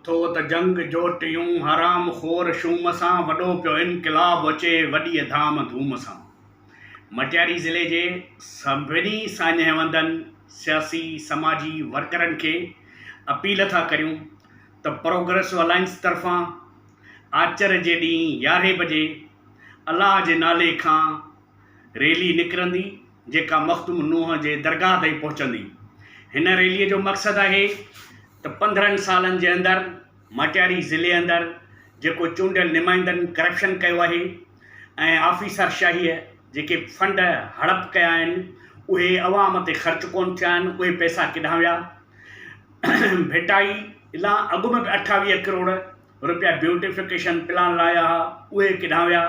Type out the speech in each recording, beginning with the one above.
اٿو ته جنگ جوٽيون حرام خور شوم سان وڏو پيو انقلاب اچي وڏيء ڌام ڌوم سان. مٽياري ضلعي جي سڀني ساڃهه وندن، سياسي، سماجي ورڪرن کي اپيل ٿا ڪريون ته پروگريسو الائنس طرفان آچر جي ڏينهن يارهين بجي الله جي نالي کان ريلي نڪرندي جيڪا مخدوم نوح جي درگاهه تائين پهچندي. هن ريلي جو مقصد آهي ته 15 سالن جي اندر مٽياري ضلعي اندر جيڪو چونڊيل نمائندن ڪرپشن ڪيو آهي ۽ آفيسر شاهيء جيڪي فنڊ هڙپ ڪيا آهن اهي عوام تي خرچ ڪونه ٿيا آهن اهي پئسا ڪيڏانهن ويا؟ ڀٽائي الا اڳ ۾ به 28 ڪروڙ رپيا بيوٽيفڪيشن پلان لاء آيا ها اهي ڪيڏانهن ويا؟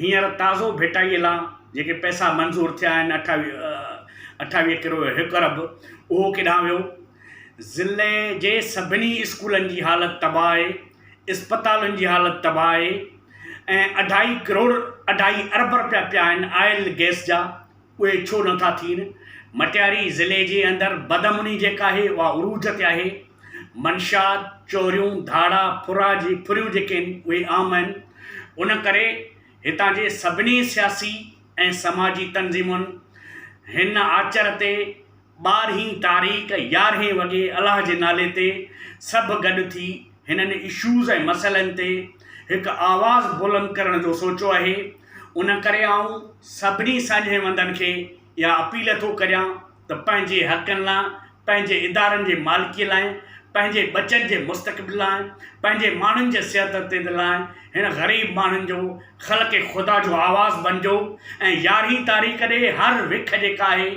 هينئر تازو ڀٽائيء لا جيڪي پئسا منظور ٿيا آهن 28 ڪروڙ هڪ ارب اهو ڪيڏانهن ويو؟ ضلعي جي سڀني اسڪولن جي حالت تباهه آهي، اسپتالن جي حالت تباهه آهي ۽ اڍائي ڪروڙ اڍائي ارب رپيا پيا آهن آئل گئس جا اهي ڇو نه ٿا ٿين؟ مٽياري ضلعي جي اندر بدامني جيڪا آهي اها عروج تي آهي، منشيات، چوريون، ڌاڙا، ڦرا جي ڦريون جيڪي آهن اهي عام آهن ان ڪري هتان جي سڀني سياسي ۽ سماجي تنظيمن هن آچر تي ٻارهين تاريخ يارهين وڳي الله جي نالي تي سڀ گڏ ٿي هنن اشوز ۽ مسئلن تي هڪ آواز بلند ڪرڻ جو سوچيو آهي ان ڪري آئون سڀني ساڃهه وندن کي اها اپيل ٿو ڪريان ته پنهنجي حقن لاء، پنهنجي ادارن جي مالڪيء لاء، پنهنجي ٻچن جي مستقبل لاء، پنهنجي ماڻهن جي صحت تي لاء هن غريب ماڻهن جو خلق خدا جو آواز بنجو ۽ يارهين تاريخ ڏي هر وک جيڪا آهي،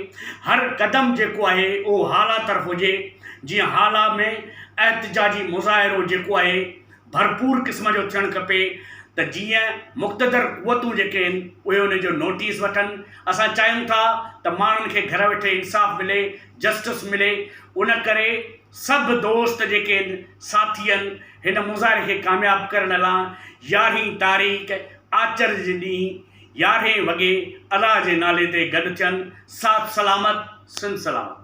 هر قدم جيڪو آهي اهو هالا طرف هجي، جيئن هالا ۾ احتجاجي مظاهرو جيڪو آهي ڀرپور قسم جو ٿيڻ کپي ته جيئن مقتدر قوتون جيڪي آهن اهي ان جو نوٽيس وٺن، اسان چاهيون ٿا ته ماڻهن کي گهر ويٺي انصاف ملي، جسٽس ملي، ان ڪري سڀ دوست جيڪي آهن ساٿي آهن هن مظاهري کي ڪامياب ڪرڻ لا يارهين تاريخ آچر جي ڏينهن يارهين وڳي الله جي نالي تي گڏ ٿين، ساٿ سلامت، سنڌ سلامت.